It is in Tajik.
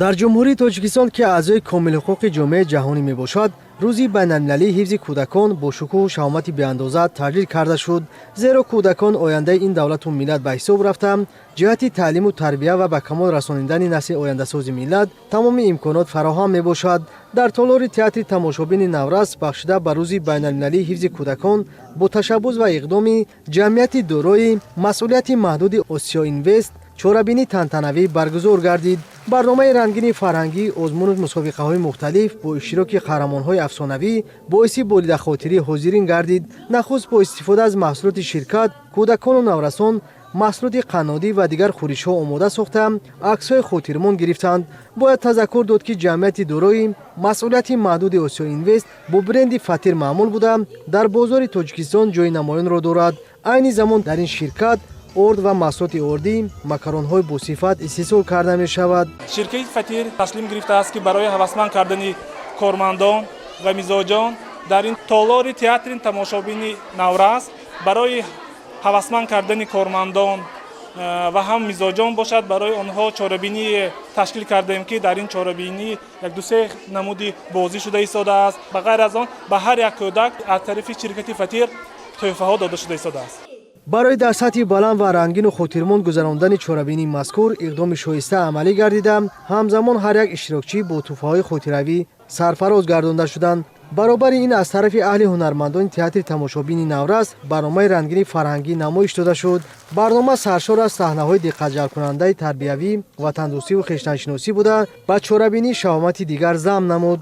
Дар Ҷумҳурии Тоҷикистон, ки аъзои комилҳуқуқи ҷомеаи ҷаҳонӣ мебошад, Рӯзи байналмилалии ҳифзи кӯдакон бо шукӯҳу шаҳомати беандоза таҷлил карда шуд, зеро кӯдакон ояндаи ин давлату миллат ба ҳисоб рафта, ҷиҳати таълиму тарбия ва ба камол расонидани насли ояндасози миллат тамоми имконот фароҳам мебошад. Дар толори театри тамошобини «Наврас» бахшида ба Рӯзи байналмилалии ҳифзи кӯдакон бо ташаббус ва иқдоми ҷамъияти дорои масъулияти маҳдуди «Осиёинвест» чорабинӣ тантанавӣ баргузор гардид. Барномаи рангини фарҳангӣ, озмуну мусобиқаҳои мухталиф бо иштироки қаҳрамонҳои афсонавӣ боиси болидахотирии ҳозирин гардид. Нахуст бо истифода аз маҳсулоти ширкат кӯдакону наврасон маҳсулоти қаннодӣ ва дигар хӯришҳо омода сохта, аксҳои хотирмон гирифтанд. Бояд тазаккур дод, ки ҷамъияти дорои масъулияти маҳдуди «Осиёинвест» бо бренди «Фатир» маъмул буда, дар бозори Тоҷикистон ҷои намоёнро дорад. Айни замон дар ин ширкат орд ва маҳсулоти ордӣ, макаронҳои босифат истеҳсол карда мешавад. Ширкати «Фатир» таслим гирифтааст, ки барои ҳавасманд кардани кормандон ва мизоҷон дар ин толори театри тамошобини «Наврас» барои ҳавасманд кардани кормандон ва ҳам мизоҷон бошад, барои онҳо чорабинӣ ташкил кардем, ки дар ин чорабинӣ як дусе намуди бозӣ шуда истодааст. Ба ғайр аз он, ба ҳар як кӯдак аз тарафи ширкати «Фатир» тӯҳфаҳо дода шуда истодааст. Барои дар сатҳи баланд ва рангину хотирмон гузарондани чорабинии мазкур иқдоми шоиста амалӣ гардида, ҳамзамон ҳар як иштирокчӣ бо тӯҳфаҳои хотиравӣ сарфароз гардонда шуданд. Баробари ин, аз тарафи аҳли ҳунармандони театри тамошобини «Наврас» барномаи рангини фарҳангӣ намоиш дода шуд. Барнома саршор аз саҳнаҳои диққатҷалбкунандаи тарбиявӣ, ватандӯстиву хештаншиносӣ буда, ба чорабинӣ шаҳомати дигар зам намуд.